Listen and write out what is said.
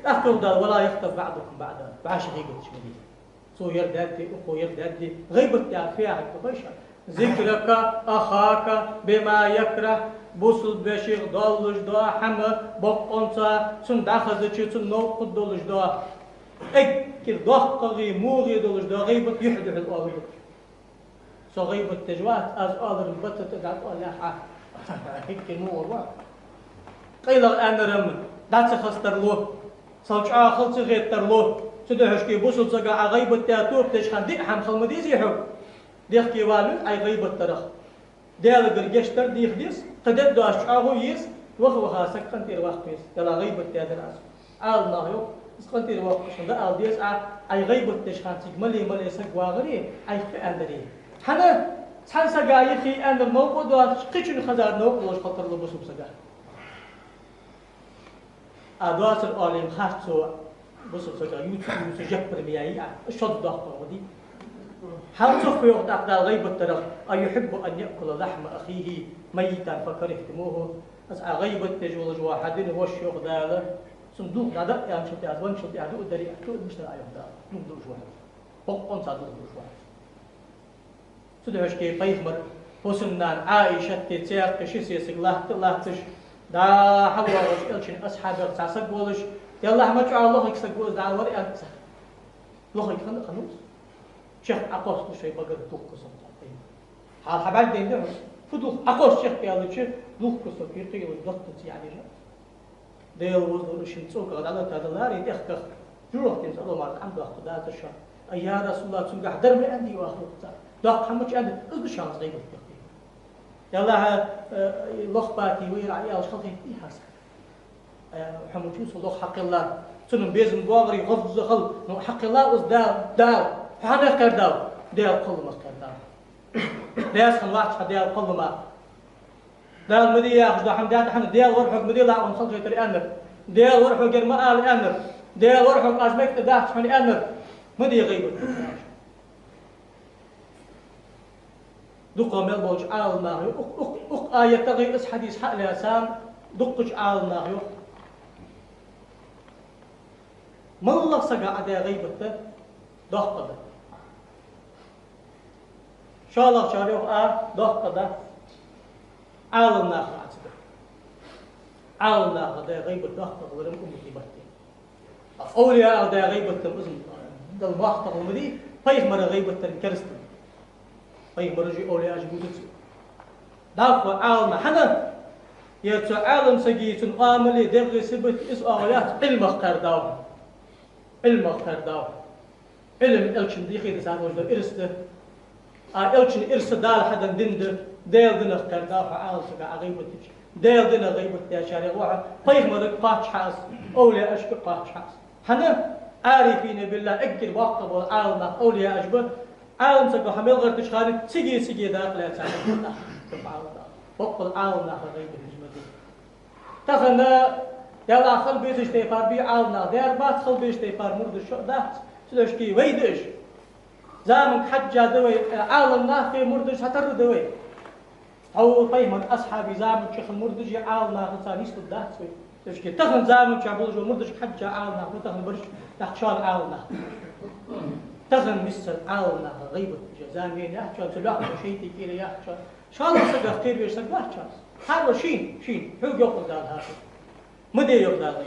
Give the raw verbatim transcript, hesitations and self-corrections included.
ТӀаккха йоах Дала: «ولا يغتب بعضكم بعضا». ВӀаши гӀийбаташ ма де. Цо ер даьдий, укхо ер даьдий. ГӀийбат яхар фу яхилга да, вай шоана? «ذكرك أخاك بما يكره». Бусалба вешийх долаш дола хӀама, боккъонца цунна дӀахезача, цунна новкъа хургдолаш дола, эггара доккхагӀеи могӀеи долаш дола гӀийбат юхь-юхьал оаларгда. Со гӀийбат деш вац, аз оалар-м бата тӀа дӀатӀаоалаяьй хьа. Хьиккин мугӀар ва. КъайлагӀа аьннар-м дӀа ца хазийтар лу, сел чӀоагӀа хала ца хетар лу. Цудухьа шоай бусалба сага Ӏа гӀийбат даь тоба деча хана диъ хӀама хила ма дезий хьога. Дехке вале Ӏай гӀийбат дарах. Даьлагара гешт дар деха деза, кхы дергдоацаш чӀоагӀо еза, ваха-ваха саг къинтӀера ваккха веза, Даьла гӀийбат даьдар аз. Ӏаламнаха йоах, из къинтӀера воаккхаш хинна дӀаала деза Ӏа, Ӏай гӀийбат деча хана цига мала-мала саг вагӀаре, Ӏайха аьннадаре. ХӀана? Цхьан сага юхе аьннар новкъа доацаш, кхычунна хезар новкъа долаш хила тарлу бусалба сага. А доацар оале-м харцо бусалба сага ювца, ювца жеппар ма яй Ӏа, шозза доккхагӀа ма дий. Хьал цох йоах тӀаккха Дала гӀийбат дарах: «أيحب أن يأكل لحم أخيه ميتا فكرهتموه». Аз Ӏа гӀийбат деш волаш вола хьа дина воша, йоах Дала, цун дулх дӀадаа аьнначул тӀехьа, венначул тӀехьа дуадарий Ӏа, дуа мишта да, йоах Дала, дулх дуаш ва хьо. Боккъонца дулх дуаш ва хьо. Цудухьа шоай пайхамар, хӀусамнана Ӏайшат цӀи яьккха ши сесаг латта а латташ, дӀа-хьа воагӀаш, Элчан асхьабех цхьа саг волаш: «Деллахь, ма чӀоагӀа лохаг саг ва из, дӀа вар», — аьннад цар. Лохаг хинна а хиннав из. Чехка Ӏокхоссалу шоай багара дулх кусалца пайхамар. Хьал хьабӀаргадайнадий хьона? Фу дулх? Ӏокхосса чехка аьлча, дулх кусалца кхы а йолаш, доттанца яхьа дежа. Даьла возалур шин цӀоках дӀалатта даларе тӀехках, жожагӀатен цӀа ломара Ӏомадоаккхаргдацар шоана. Ай, я РасулаллахӀ, цунгахьа дар ма аьннадий оаха, йоах цар. Доккха хӀама ма аьннадий, из да шоана гӀийбат дехар. Яллахьа, э, лоха баьтий вайра Ӏа аьлча, халахетадий хьа саг? Э, хьо ма чу со лоха хьакхелла, цунна безам боагӀаре гӀозза хила, ну, хьакхелла из Дала, Дала. Хьо хьанах кхердав? Даьла кхолламах кхердав. Даьсхан вац хьа Даьла кхоллама. Дала ма де яхаш дола хӀама даьд хьона, Даьла вар хьога, ма делахь, хьона халахетар аьннар. Даьла вар хьога, ер ма ала аьннар. Даьла вар хьога, аз мегаргдац хьона аьннар. Ма де гӀийбат. Дукха мел болча Ӏаламнаха йоах, укх, укх, укх аятагӀеи из хьадис хьа а лаьца, дуккхача Ӏаламнаха йоах: моллагӀа сага Ӏа даь гӀийбат доккха да. ШоллагӀчар йоах: а, доккха да. Ӏаламнаха Ӏа ца даь. Ӏаламнаха даь гӀийбат доккха хилар-м уммата барт да. Овлияга даь гӀийбат-м из-м Далла мохк тохал ма дий, пайхамара гӀийбат дар-м керастал. Пайхамараши овлияаши бувцац. ДӀахо Ӏалам хьана? Е цу Ӏалам сага цун оамали, дегӀи сибат из оагӀув яц, Ӏилмах кхаьрдав. Ӏилмах кхаьрдав. Ӏилма Элчан дийхада сагӀа вожда ирс да. А Элчан ирс Дала хьаденна дин да, Даьла динах кхаьрдав хьо, Ӏалам сага Ӏа гӀийбат дича. Даьла динах гӀийбат даьчарех ва хьо, пайхамарага кхоач хьа из, овлияашка кхоач хьа из. ХӀана? Ӏарифина биллахӀ, эггара боккха бола Ӏалам нах овлияаш ба, Ӏалам сага хьа мел гӀертача хана цига-цига дакъа лаьца хьа. Боккъал Ӏалам наха гӀийбат дича ма дий. Тахан, Даьллахь, хила безаш тайпара бий Ӏалам нах, дера бац, хила безаш тайпара мурдаш шо а дац, цудухьа вай да уж. Заманга хьежжа да вай, Ӏалам нахи мурдаши цхьатарра да вай. Хьо пайхамара асхьабий заман чу хинна мурдаши Ӏалам нахи царна нийслургдац вай. Цудухьа тахан заман чу болаш бола мурдашка хьежжа Ӏалам нах ба тахан бараш, тӀаккха шоана Ӏалам нах. Тахан миссел Ӏалам наха гӀийбат деш зама яц шоана, цу лоакхача шайтӀий кӀира яц шоана. ШоллагӀа сагах кхера везаш саг вац шоана. Хьарва шийна, шийна, хьога йоах Дала хӀара. Ма де йоах Дала.